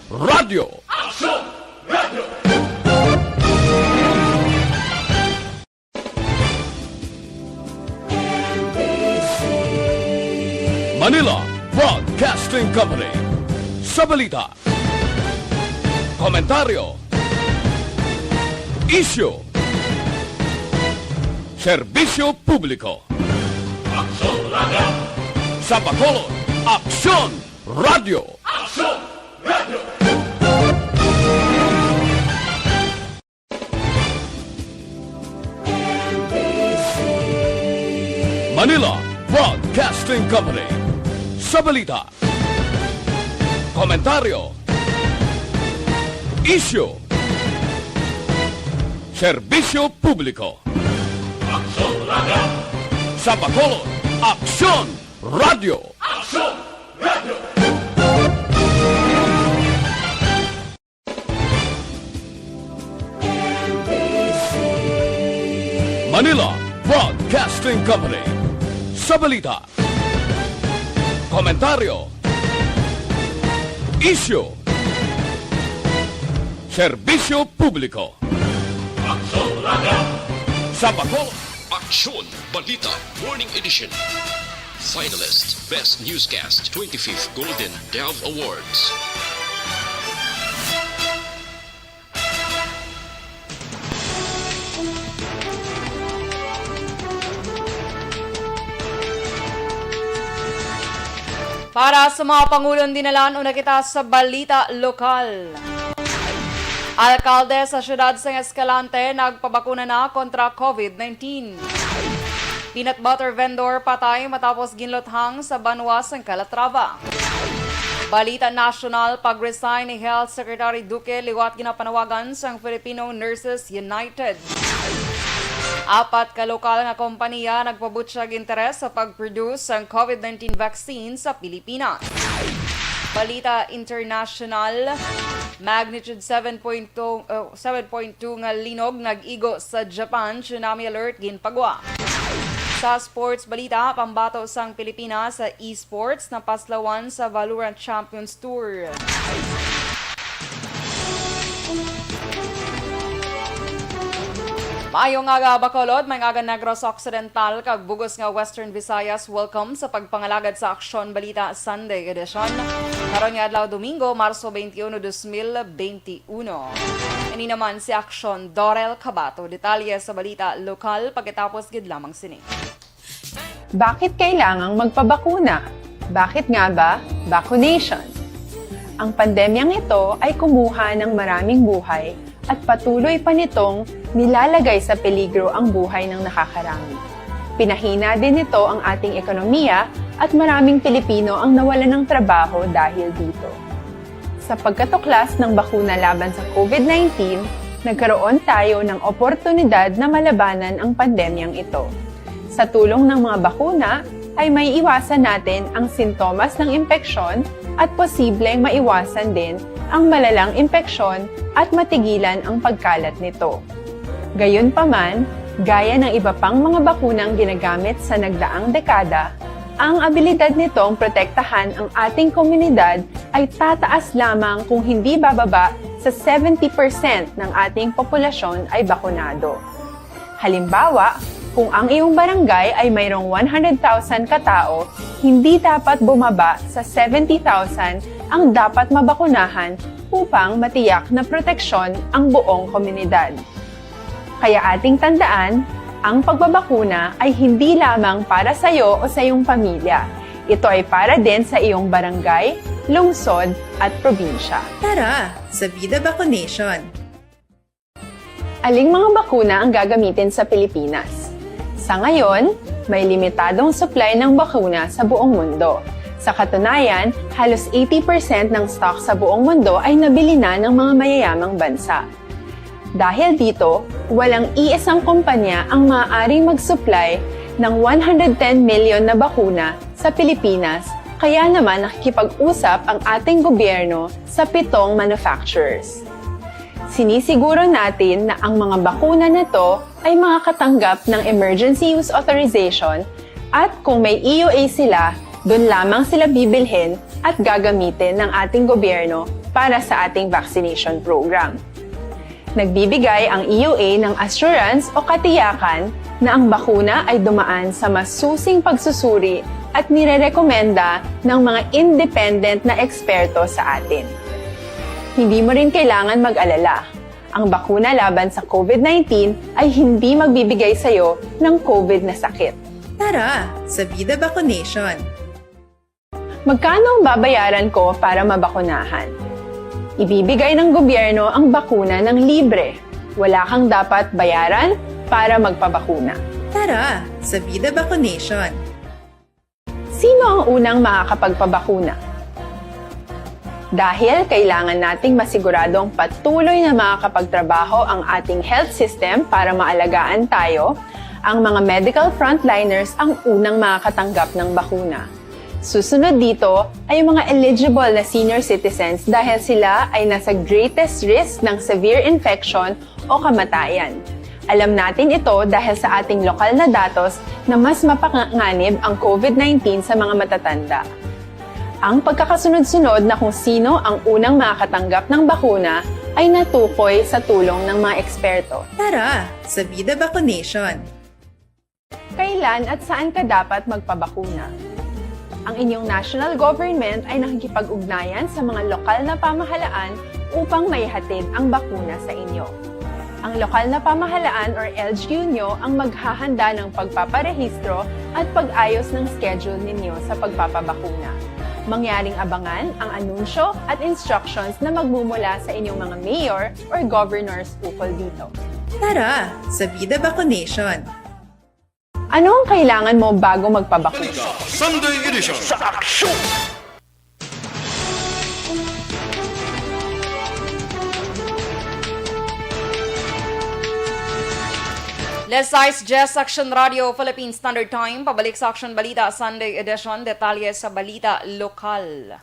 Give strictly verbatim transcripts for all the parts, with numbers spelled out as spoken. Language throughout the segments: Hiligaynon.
Radyo. Aksyon! Radyo! Manila Broadcasting Company. Sa balita, komentaryo, isyu, serbisyo publiko. Aksyon Radyo! Sa Bacolod, Aksyon Radyo! Aksyon Radyo! Manila Broadcasting Company. Sa balita, komentaryo, isyu, serbisyo publiko. Aksyon Radyo! Sa Bacolod, Aksyon Radyo! Aksyon Radyo! Manila Broadcasting Company. Sa balita, komentaryo, isyu, serbisyo publiko. Aksyon Radyo! Sa Bacolod, Aksyon Balita Morning Edition. Finalist, Best Newscast, twenty-fifth Golden Dove Awards. Para sa mga pangulon, dinalan una kita sa balita lokal. Alkalde sa siyudad sang Escalante nagpabakuna na kontra COVID nineteen. Peanut butter vendor patay matapos ginluthang sa banwa sang Calatrava. Balita nasyonal, pag-resign ni Health Secretary Duque liwat ginapanawagan sang Filipino Nurses United. Apat ka lokal nga kompanya nagpabutyag interes sa pag-produce sang COVID nineteen vaccine sa Pilipinas. Balita international, magnitude seven point two, uh, seven point two nga linog nag-igo sa Japan, tsunami alert ginpagwa. Sa sports balita, pambato sang Pilipinas sa esports napaslawan sa Valorant Champions Tour. Maayong aga, Bacolod. Maayong aga, Negros Occidental, kag bugos nga Western Visayas. Welcome sa pagpangalagad sa Aksyon Balita Sunday Edition. Karon nga adlaw, Domingo, Marso twenty-one, dos mil twenty-one. Ini naman si Aksyon Dorel Cabato. Detalye sa balita lokal pagkatapos gid lamang sini. Bakit kailangang magpabakuna? Bakit nga ba vaccination? Ang pandemyang ito ay kumuha ng maraming buhay at patuloy pa nitong nilalagay sa peligro ang buhay ng nakakarami. Pinahina din nito ang ating ekonomiya at maraming Pilipino ang nawalan ng trabaho dahil dito. Sa pagkatuklas ng bakuna laban sa COVID nineteen, nagkaroon tayo ng oportunidad na malabanan ang pandemyang ito. Sa tulong ng mga bakuna, ay maiiwasan natin ang sintomas ng impeksyon at posibleng maiwasan din ang malalang impeksyon at matigilan ang pagkalat nito. Gayunpaman, gaya ng iba pang mga bakunang ginagamit sa nagdaang dekada, ang abilidad nitong protektahan ang ating komunidad ay tataas lamang kung hindi bababa sa seventy percent ng ating populasyon ay bakunado. Halimbawa, kung ang iyong barangay ay mayroong one hundred thousand katao, hindi dapat bumaba sa seventy thousand ang dapat mabakunahan upang matiyak na proteksyon ang buong komunidad. Kaya ating tandaan, ang pagbabakuna ay hindi lamang para sa iyo o sa iyong pamilya. Ito ay para din sa iyong barangay, lungsod, at probinsya. Tara, sa Vida Vaccination! Aling mga bakuna ang gagamitin sa Pilipinas? Sa ngayon, may limitadong supply ng bakuna sa buong mundo. Sa katunayan, halos eighty percent ng stock sa buong mundo ay nabili na ng mga mayayamang bansa. Dahil dito, walang iisang kumpanya ang maaaring mag-supply ng one hundred ten million na bakuna sa Pilipinas, kaya naman nakikipag-usap ang ating gobyerno sa pitong manufacturers. Sinisiguro natin na ang mga bakuna na to ay makakatanggap ng emergency use authorization at kung may E U A sila, doon lamang sila bibilhin at gagamitin ng ating gobyerno para sa ating vaccination program. Nagbibigay ang E U A ng assurance o katiyakan na ang bakuna ay dumaan sa masusing pagsusuri at nirerekomenda ng mga independent na eksperto sa atin. Hindi mo rin kailangan mag-alala. Ang bakuna laban sa COVID nineteen ay hindi magbibigay sa iyo ng COVID na sakit. Tara sa Vida Vaccination! Magkano ang babayaran ko para mabakunahan? Ibibigay ng gobyerno ang bakuna ng libre. Wala kang dapat bayaran para magpabakuna. Tara sa Vida Vaccination! Sino ang unang makakapagpabakuna? Dahil kailangan nating masiguradong patuloy na makakapagtrabaho ang ating health system para maalagaan tayo, ang mga medical frontliners ang unang makakatanggap ng bakuna. Susunod dito ay ang mga eligible na senior citizens dahil sila ay nasa greatest risk ng severe infection o kamatayan. Alam natin ito dahil sa ating lokal na datos na mas mapanganib ang COVID nineteen sa mga matatanda. Ang pagkakasunod-sunod na kung sino ang unang makakatanggap ng bakuna ay natukoy sa tulong ng mga eksperto. Tara sa Vida Vaccination! Kailan at saan ka dapat magpabakuna? Ang inyong national government ay nakikipag-ugnayan sa mga lokal na pamahalaan upang maihatid ang bakuna sa inyo. Ang lokal na pamahalaan or L G U nyo ang maghahanda ng pagpaparehistro at pag-ayos ng schedule ninyo sa pagpapabakuna. Mangyaring abangan ang anunsyo at instructions na magmumula sa inyong mga mayor or governors ukol dito. Tara sa Vida Vaccination! Ano ang kailangan mo bago magpabakuna? Sunday Edition. Sa aksyon! Alas sais diyes, Action Radio Philippine Standard Time. Pabalik sa Action Balita Sunday Edition. Detalye sa balita lokal.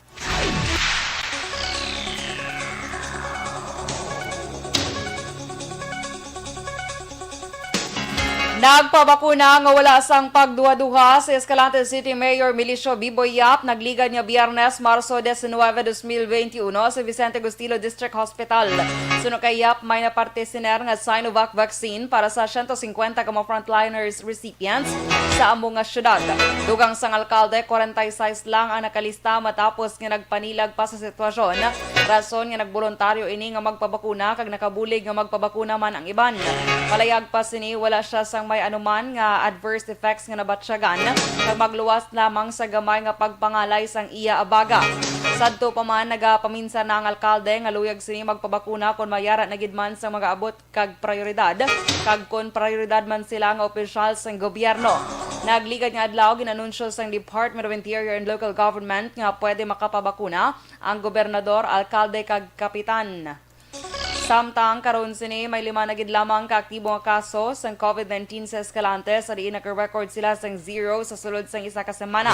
Nagpabakuna nga wala sang pagduha-duha si Escalante City Mayor Milicio Biboy Yap nagligad nga Biyernes, Marso diecinueve, dos mil veintiuno, sa Vicente Gustilo District Hospital. Suno kay Yap, may napartisinar nga Sinovac vaccine para sa siyento singkwenta ka mga frontliners recipients sa amo nga syudad. Dugang sang alkalde, kwarenta y seis lang ang nakalista matapos nga nagpanilag pa sa sitwasyon, rason nga nagboluntaryo ini nga magpabakuna kag nakabulig nga magpabakuna man ang iban. Palayag pa sini, wala sia sang may anuman nga adverse effects nga nabatyagan kag magluwas lamang sa gamay nga pagpangalay sang iya abaga. Sadto pa man, nagapaminsar na ang alkalde nga luyag sini magpabakuna kon may ara na gid man sang mag-aabot kag prayoridad, kag kon prayoridad man sila nga opisyal sang gobyerno. Nagligad nga adlaw, gin-anunsyo sang Department of Interior and Local Government nga pwede makapabakuna ang gobernador, alkalde, kag kapitan. Samtang karon sini, may lima na gid lamang ka aktibo nga kaso sang COVID nineteen sa Escalante, sa diin naka-record sila sang zero sa sulod sang isa ka semana.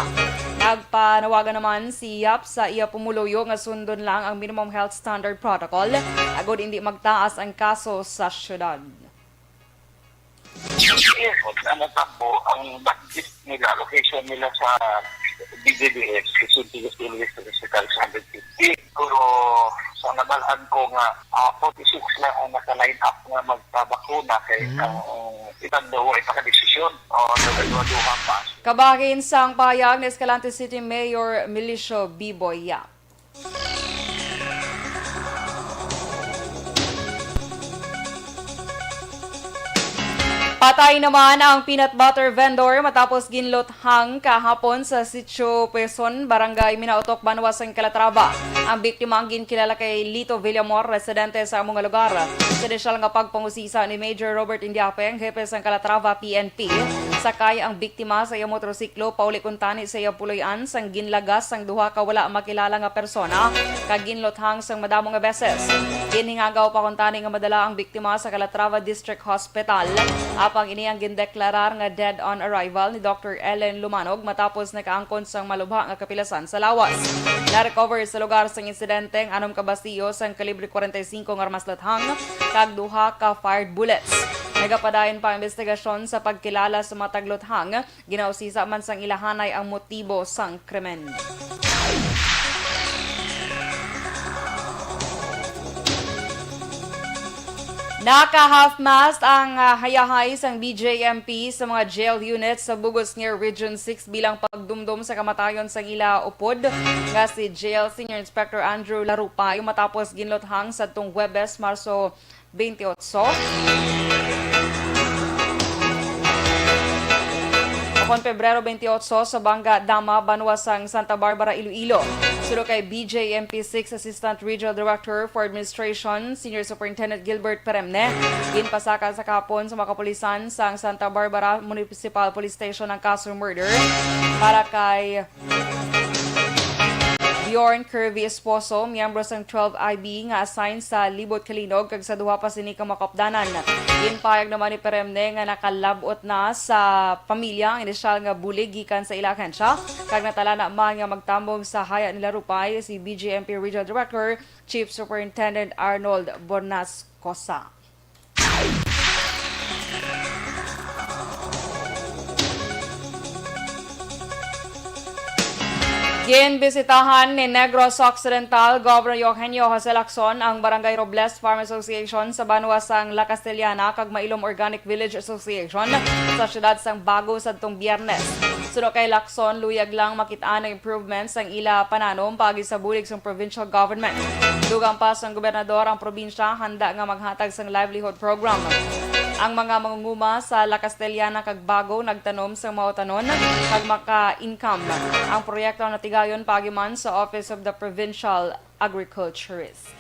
Nagpanawagan naman si Yap sa iya pumuluyo nga sundon lang ang minimum health standard protocol agod indi magtaas ang kaso sa syudad. Yes, ang natabo, ang budget nila, allocation nila sa D D D S, Quezon City District Hospital, sa hundred fifty. Pero sa nabal-an ko nga, ah, forty-six lang ang naka-line up nga magpabakuna kay Mm. ang iban daw ay makadesisyon o nagduha-duha pa. Kabahin sang pahayag ni Escalante City Mayor Milicio Biboy Yap. Patay naman ang peanut butter vendor matapos ginluthang kahapon sa Sitio Pueson, Barangay Minautok, banwa sang Calatrava. Ang biktima ang ginkilala kay Lito Villamor, residente sa amo nga lugar. Sa inisyal nga pagpangusisa ni Major Robert Indiape, ang hepe sang Calatrava P N P, sakay ang biktima sa iya motorsiklo pauli kuntani sa iya puloy-an sang ginlagas sang duha ka wala makilala nga persona kag ginluthang sang madamo nga beses. Ginhingagaw pa kuntani nga madala ang biktima sa Calatrava District Hospital, apang ini ang gindeklarar nga dead on arrival ni Doctor Ellen Lumanog matapos nakaangkon sang malubha nga kapilasan sa lawas. Na-recover sa lugar sang insidente ang anom ka bastilyo sang kalibre kwarenta y singko nga armas luthang kag duha ka fired bullets. Nagapadayon pa ang investigasyon sa pagkilala sa matag luthang. Ginausisa man sang ilahanay ang motibo sang krimen. Naka-half-mast ang, ah, hayahay sang B J M P sa mga jail units sa Bugos Ngir Region six bilang pagdumdom sa kamatayon sang ila upod nga si Jail Senior Inspector Andrew Larupay matapos ginluthang sadtong Huwebes, Marso twenty-eight. Kon Pebrero twenty-eight sa Banga Dama, banwa sang Santa Barbara, Iloilo. Suno kay B J M P six Assistant Regional Director for Administration, Senior Superintendent Gilbert Peremne, ginpasaka sa kahapon sa mga kapulisan sang Santa Barbara Municipal Police Station ang kaso murder para kay Bjorn Kirby Esposo, miyembro sang twelve I B nga assign sa Libot Kalinog kag sa duha pa sini ka mga kaupdanan. Ginpahayag naman ni Peremne nga nakalab-ot na sa pamilya ang inisyal nga bulig gikan sa ila ahensya, kag natala na man nga magtambong sa haya ni Larupay si B J M P Regional Director Chief Superintendent Arnold Bornascosa. Ginbisitahan ni Negros Occidental Governor Eugenio Jose Lacson ang Barangay Robles Farm Association sa banwa sang La Castellana kag Mailom Organic Village Association sa siyudad sang Bago sadtong Biyernes. Suno kay Lacson, luyag lang makit-an ang improvements sang ila pananom paagi sa bulig sang provincial government. Dugang pa sang gobernador, ang probinsya handa nga maghatag sang livelihood program. Ang mga mangunguma sa La Castellana kag Bago nagtanom sang mga utanon kag maka-income. Ang proyekto natigayon paagi man sa Office of the Provincial Agriculturist.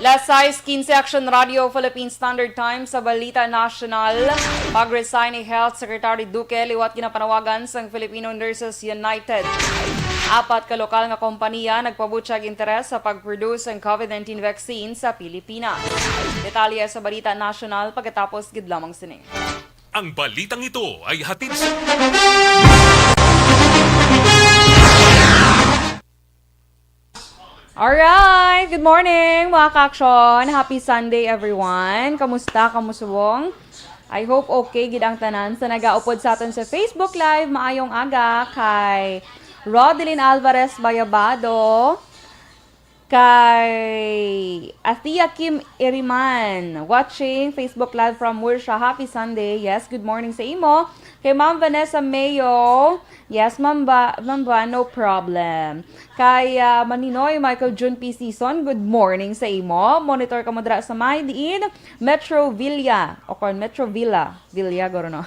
Las sais quince, Action Radio Philippine Standard Time. Sa balita nasyonal, pag-resign ni Health Secretary Duque liwat ginapanawagan sang Filipino Nurses United. Apat ka lokal nga kompanya nagpabutyag interes sa pag-produce sang COVID nineteen vaccine sa Pilipinas. Detalye sa balita nasyonal pagkatapos gid lamang sini. Ang balitang ito ay hatid sa Alright! Good morning, mga ka-action! Happy Sunday, everyone! Kamusta? Kamusubong? I hope okay gid ang tanan sa nagaupod sa aton sa Facebook Live. Maayong aga kay Rodelyn Alvarez Bayabado, kay Athea Kim Iriman, watching Facebook Live from Murcia. Happy Sunday. Yes, good morning sa imo. Kay Ma'am Vanessa Mayo, yes, Ma'am Ba-, Ma'am Ba, no problem. Kay, ah, Maninoy Michael June P. Season, good morning sa imo. Monitor ka mo dira sa may diin, Metro Villa, o kon Metro Villa, Villa, guro, no?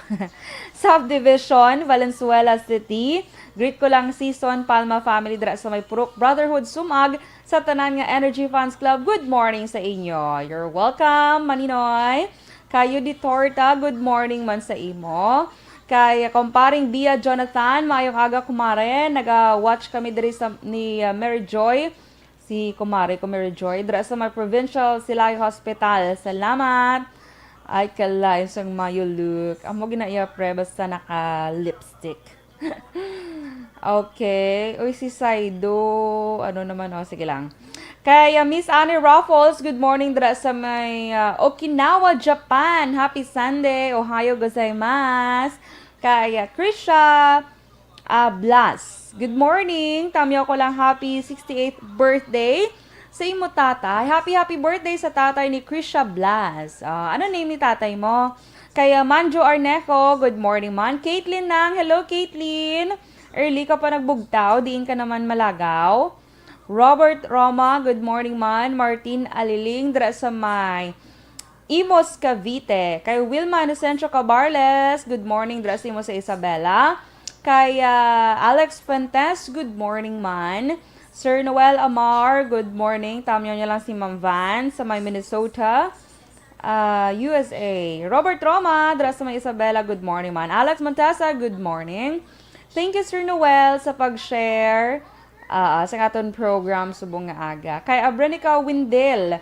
Subdivision, Valenzuela City. Greet ko lang Season Palma family dira sa may Purok Brotherhood, Sumag, sa tanan nga Energy Fans Club. Good morning sa inyo. You're welcome, Maninoy. Kayo di Torta, good morning man sa imo. Kay Kumparing Bia Jonathan, maayong aga, kumare. Naga-watch kami diri sa, ni, uh, Mary Joy. Si kumare ko, Mary Joy, dira sa may Provincial Silay Hospital. Salamat. Ay, kalain sang mayo look. Amo gina iya pre, basta naka-lipstick. Okay. Uy, si Saido. Ano naman, oh, sige lang. Kay, uh, Miss Annie Raffles, good morning dira sa may, uh, Okinawa, Japan. Happy Sunday. Ohayo gozaimasu. Kay, uh, Krisha, uh, Blas, good morning. Tamyaw ko lang happy sixty-eighth birthday sa imo tatay. Happy, happy birthday sa tatay ni Krisha Blas. Ah, ano name ni tatay mo? Kay, ah, Manjo Arneco, good morning, man. Caitlin Nang, hello, Caitlin. Early ka pa nagbugtaw, diin ka naman malagaw. Robert Roma, good morning, man. Martin Aliling, dira sa may Imus, Cavite. Kay Wilma Inocencio Cabarles, good morning, dira sa Imus sa Isabela. Kay, ah, Alex Fuentes, good morning, man. Sir Noel Amar, good morning. Tamyaw niya lang si Ma'am Van sa may Minnesota, ah, U S A. Robert Roma, dira sa may Isabela, good morning, man. Alex Montesa, good morning. Thank you, Sir Noel, sa pag-share, ah, sa aton program subong nga aga. Kay Abrenica Windel,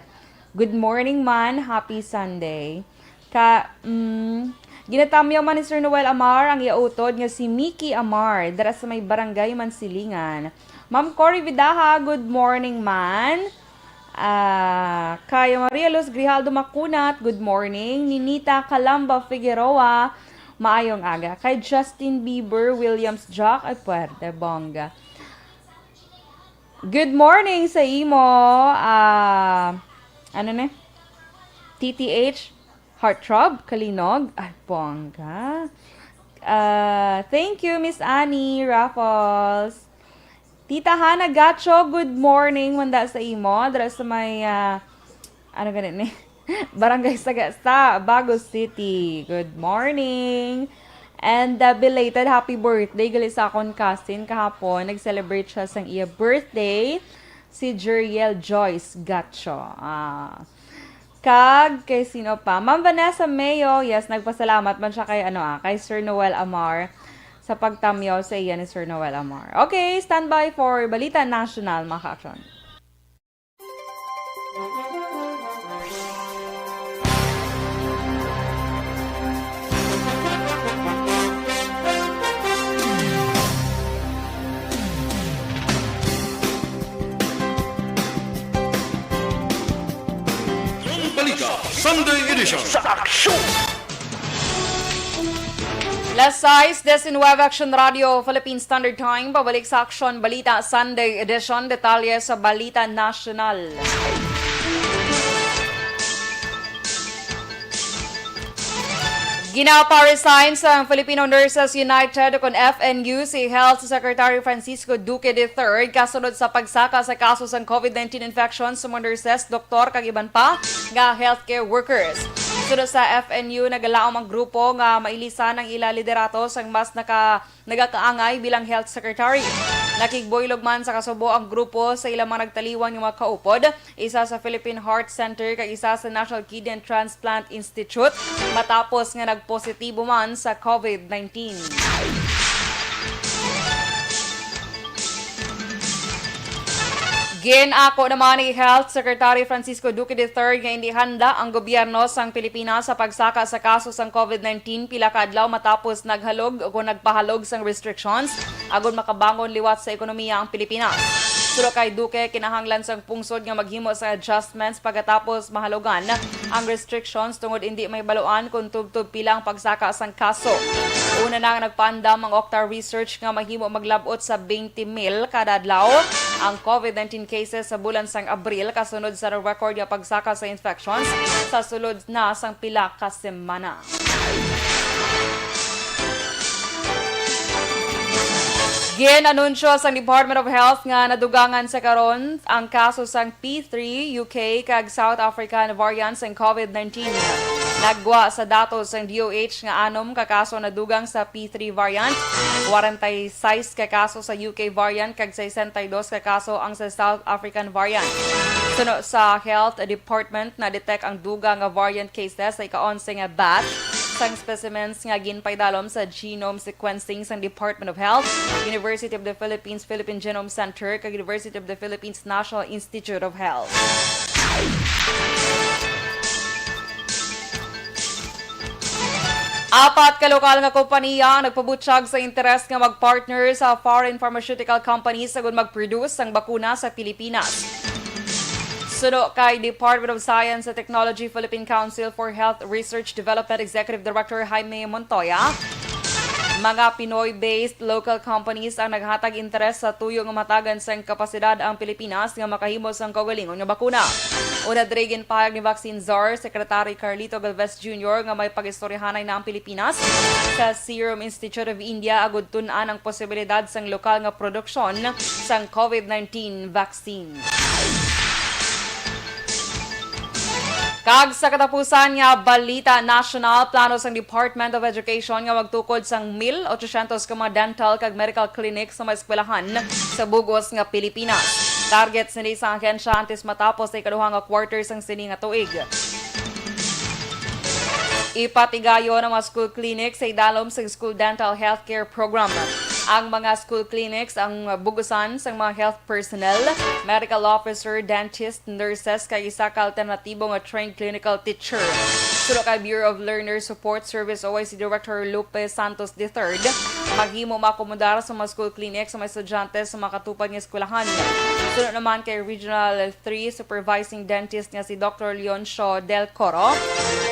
good morning, man. Happy Sunday. Ka, mm, ginatamyaw man ni Sir Noel Amar ang iya utod nga si Mickey Amar, dira sa may Barangay Mansilingan. Ma'am Cory Vidaja, good morning, man. Ah, kay Maria Luz Grijaldo Macunat, good morning. Ninita Calamba Figueroa, Maayong aga. Kay Justin Bieber, Williams Jock, ay, pwerte, bongga. Good morning sa imo. Ah, ano ni? T T H, Heartthrob, Kalinog. Ay, bongga. Ah, thank you, Miss Annie Raffles. Tita Hana Gacho, good morning. Manda sa imo. Dira sa may, ah, ano gani ni? Barangay Sagasa, Bago City. Good morning. And, uh, belated happy birthday gali sa akon cousin kahapon. Nag-celebrate siya sang iya birthday, si Jeriel Joyce Gacho. Ah, kag kay sino pa? Ma'am Vanessa Mayo. Yes, nagpasalamat man siya kay, ano, ah, kay Sir Noel Amar sa pagtamyaw sa iya ni Sir Noel Amar. Okay, standby for Balita National, mga ka-aksyon. Balita Sunday Edition. Sa aksyon! Las sais diecinueve, Action Radio, Philippine Standard Time. Pabalik sa Aksyon Balita Sunday Edition. Detalye sa Balita Nasyonal. Ginapa-resign sang Filipino Nurses United, kon F N U, si Health Secretary Francisco Duque the third kasunod sa pagsaka sa kaso sang COVID nineteen infection sa mga nurses, doktor, kag iban pa nga healthcare workers. Suno sa F N U, nagalaom ang grupo nga mailisan ang ila liderato sang mas naka-, nagakaangay bilang health secretary. Nakigbuylog man sa kasubo ang grupo sa ilang mga nagtaliwan nga mga kaupod, isa sa Philippine Heart Center kag isa sa National Kidney and Transplant Institute, matapos nga nagpositibo man sa COVID nineteen. Gin-ako naman ni Health Secretary Francisco Duque the third nga indi handa ang gobyerno sang Pilipinas sa pagsaka sa kaso sang COVID nineteen pila ka adlaw matapos naghalog o nagpahalog sang restrictions agod makabangon liwat sa ekonomiya ang Pilipinas. Suno kay Duque, kinahanglan sang pungsod nga maghimo sa adjustments pagkatapos mahalogan ang restrictions tungod indi mahibaluan kon tubtob pila ang pagsaka sang kaso. Una na nga nagpaandam ang Octa Research nga mahimo maglab-ot sa twenty mil kada adlaw ang COVID nineteen cases sa bulan sang Abril, kasunod sa record nga pagsaka sa infections sa sulod na sang pila ka semana. Gin-anunsyo sang Department of Health nga nadugangan sa karon ang kaso sang P three, U K, kag South African variant sang COVID nineteen. Naggwa sa datos sang D O H nga anom ka kaso nadugang sa P three variant, kwarenta y seis ka kaso sa U K variant, kag sesenta y dos ka kaso ang sa South African variant. Suno sa Health Department, na-detect ang dugang nga variant cases sa ika-onse nga batch sang specimens nga ginpaidalom sa genome sequencing sang Department of Health, University of the Philippines Philippine Genome Center, kag University of the Philippines National Institute of Health. Apat ka lokal nga kompanya ang nagpabutyag sa interes nga mag-partner sa foreign pharmaceutical companies agud mag-produce sang bakuna sa Pilipinas. Suno kay Department of Science and Technology Philippine Council for Health Research Development Executive Director Jaime Montoya, mga Pinoy-based local companies ang naghatag interes sa tuyo nga matagan sang kapasidad ang Pilipinas nga makahimo sang kaugalingon nga bakuna. Una diri, ginpahayag ni Vaccine Czar Secretary Carlito Galvez Junior nga may pag-istoryahanay na ang Pilipinas sa Serum Institute of India agud tun-an ang posibilidad sang lokal nga produksyon sang COVID nineteen vaccine. Kag sa katapusan nga balita nasyonal, plano sang Department of Education nga magtukod sang mil ochocientos ka mga dental kag medical clinic sa mga eskwelahan sa bug-os nga Pilipinas. Target sini sang ahensya antes matapos sa ikaduha nga quarter sang sini nga tuig. Ipatigayon ang mga school clinic sa idalom sa School Dental Healthcare Program. Ang mga school clinics ang bug-usan sang mga health personnel, medical officer, dentist, nurses, kag isa ka alternatibo nga trained clinical teacher. Suno kay Bureau of Learner Support Service, O I C Director Lupe Santos the third, maghimo maakomodar sa mga school clinic sa mga estudyante sa mga katupad nga eskwelahan. Suno naman kay Regional three Supervising Dentist nga si Doctor Leoncio Del Coro,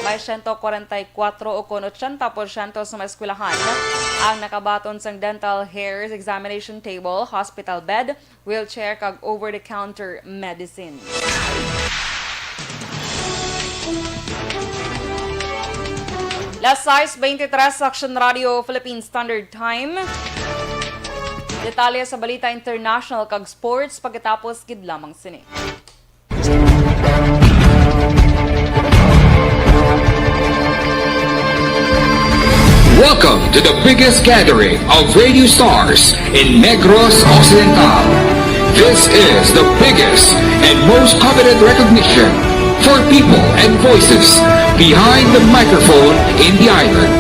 may siyento kwarenta y kuwatro o kon ochenta porsyento sa mga eskwelahan ang nakabaton sang dental, hairs examination table, hospital bed, wheelchair, kag over-the-counter medicine. Las sais veintitrés, Action Radio Philippine Standard Time. Detalye sa balita international kag sports pagkatapos gid lamang sini. Welcome to the biggest gathering of radio stars in Negros Occidental. This is the biggest and most coveted recognition for people and voices behind the microphone in the island.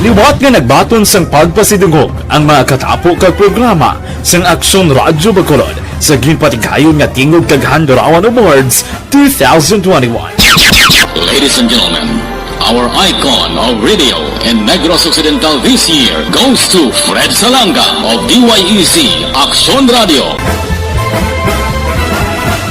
Liwat nga nagbaton sang pagpasidungog ang mga katapo kag programa sang Aksyon Radyo Bacolod sa ginpatigayon nga Tingog kag Handurawan Awards two thousand twenty-one. Ladies and gentlemen, our icon of radio in Negros Occidental this year goes to Fred Salanga of D Y E Z Aksyon Radio.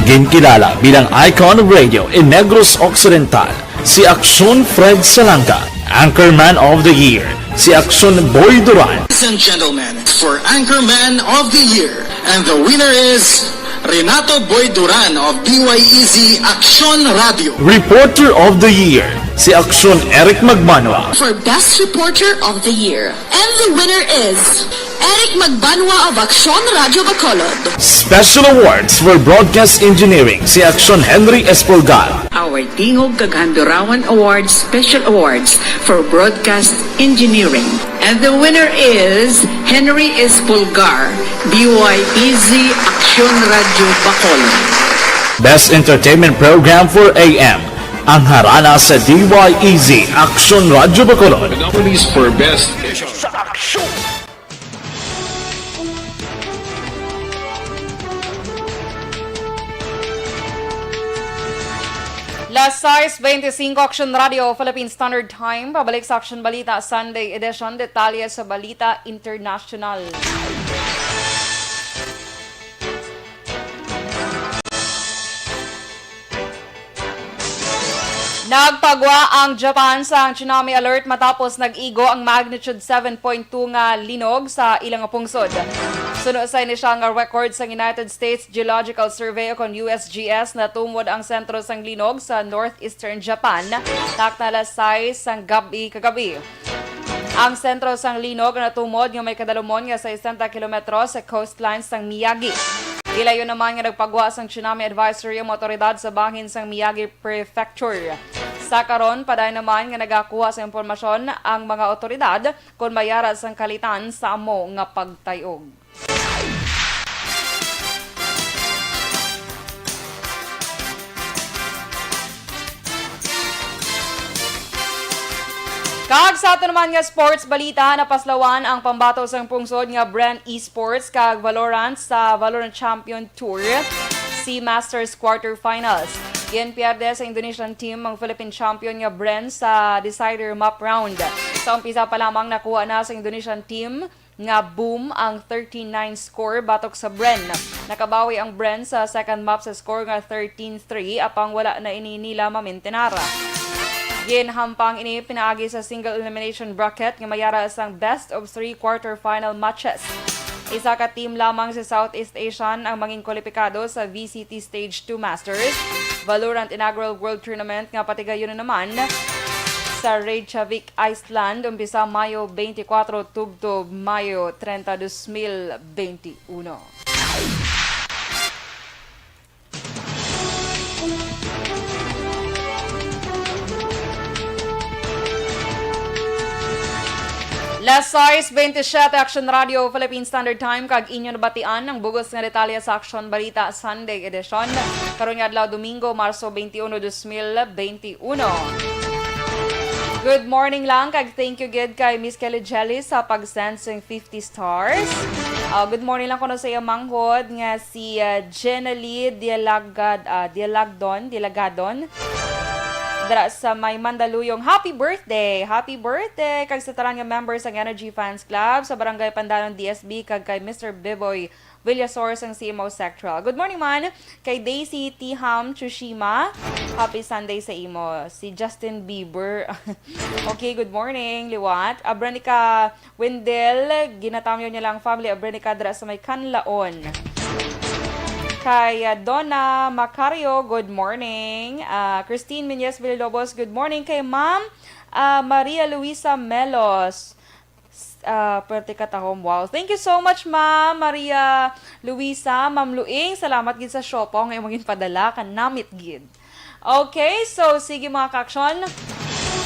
Ginkilala bilang icon of radio in Negros Occidental si Aksyon Fred Salanga, Anchorman of the Year si Aksyon Boy Duran. Ladies and gentlemen, for Anchorman of the Year, and the winner is Renato Boy Duran of D Y E Z Aksyon Radio. Reporter of the Year si Aksyon Eric Magbanwa. For Best Reporter of the Year, and the winner is Eric Magbanwa of Aksyon Radyo Bacolod. Special Awards for Broadcast Engineering si Aksyon Henry Espolgar. Our Tingog kag Handurawan Awards Special Awards for Broadcast Engineering. And the winner is Henry Espolgar, D Y E Z Aksyon Radyo Bacolod. Best Entertainment Program for A M, ang harana sa D Y E Z Aksyon Radyo Bacolod. The nominees for Best Sa aksyon! Las sais veinticinco, Action Radio Philippine Standard Time. Pabalik sa Action Balita Sunday Edition. Detalye sa balita international. Nagpagwa ang Japan sa tsunami alert matapos nag-igo ang magnitude seven point two nga linog sa ilang pungsod. Suno sa ini siya nga record sa United States Geological Survey o kon U S G S, natumod ang sentro sang linog sa northeastern Japan, takna alas sais sang gab-i kagabi. Ang sentro sang linog natumod nga may kadalumon nga sesenta kilometro sa coastline sang Miyagi. Ilayon naman nga nagpagwa sang tsunami advisory ang mga otoridad sa bahin sang Miyagi Prefecture. Sa karon, padayon naman nga nagakuha sa impormasyon ang mga otoridad kon may ara sang kalitan sa amo nga pagtayog. Kag sa ato naman nga sports balita, napaslawan ang pambato sang pungsod nga Bren Esports kag Valorant sa Valorant Champion Tour C Masters Quarterfinals. Ginpierde sa Indonesian team ang Philippine champion nga Bren sa decider map round. Sa umpisa pa lamang, nakuha na sa Indonesian team nga Boom ang thirteen nine score batok sa Bren. Nakabawi ang Bren sa second map sa score nga thirteen three, apang wala na ini nila mamintinar. Ginhampang ini pinaagi sa single elimination bracket nga may ara sang best of three quarterfinal matches. Isa ka team lamang sa Southeast Asian ang mangin kwalipikado sa V C T Stage two Masters, Valorant Inaugural World Tournament nga patigayon na naman sa Reykjavik, Iceland, umpisa Mayo twenty-four tubtob Mayo treinta, dos mil benti uno. Las sais veintisiete, Action Radio, Philippine Standard Time, kag inyo nabatian ang bugos nga detalye sa Action Balita Sunday Edition. Karon nga adlaw, Domingo, Marso twenty-one, dos mil benti uno. Good morning lang, kag thank you gid kay Miss Kelly Jelly sa pag-send sing fifty stars. Ah, good morning lang kuno sa iyang manghod nga si, ah, Jenalie Dialagad-, ah, Dialagdon, Dialagadon. dira sa may Mandaluyong. Happy birthday! Happy birthday! Kag sa tanan nga members sang Energy Fans Club, sa Barangay Pandanon D S B, kag kay Mister Biboy Villasor sang C M O Sectral. Good morning man kay Daisy Tiham Tsushima. Happy Sunday sa imo. Si Justin Bieber. Okay, good morning, liwat. Abra ni ka Wendell, ginatamyaw niya lang family, abra ni ka dira sa may Kanlaon. Kay, ah, Donna Macario, good morning. Ah, Christine Minyes Villalobos, good morning. Kay Ma'am, ah, Maria Luisa Melos, s-, ah, Pwerte Katahom. Wow. Thank you so much, Ma'am Maria Luisa. Ma'am Luing, salamat gid sa siopaw nga imong ginpadala. Kanamit gid. Okay, so sige, mga ka-aksyon.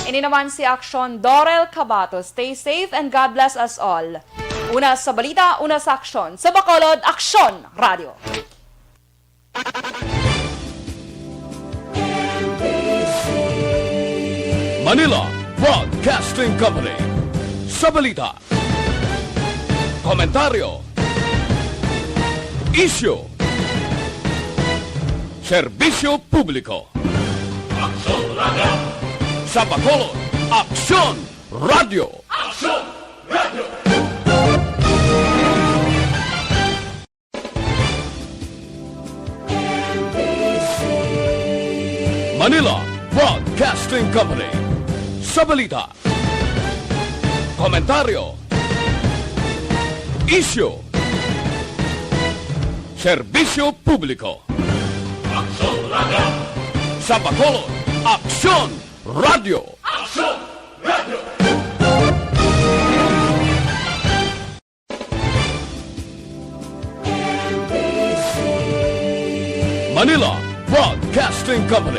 Ini naman si Aksyon Dorel Cabato. Stay safe and God bless us all. Una sa balita, una sa aksyon. Sa Bacolod, Aksyon Radio. Manila Broadcasting Company. Sa balita, komentaryo, isyu, serbisyo publiko. Aksyon Radio. Sa Bacolod, Aksyon Radio. Aksyon Radio. Manila Broadcasting Company. Sa balita, komentaryo, isyu, serbisyo publiko. Aksyon Radio. Sa Bacolod, Aksyon Radio. Aksyon Radio. Manila Broadcasting Company.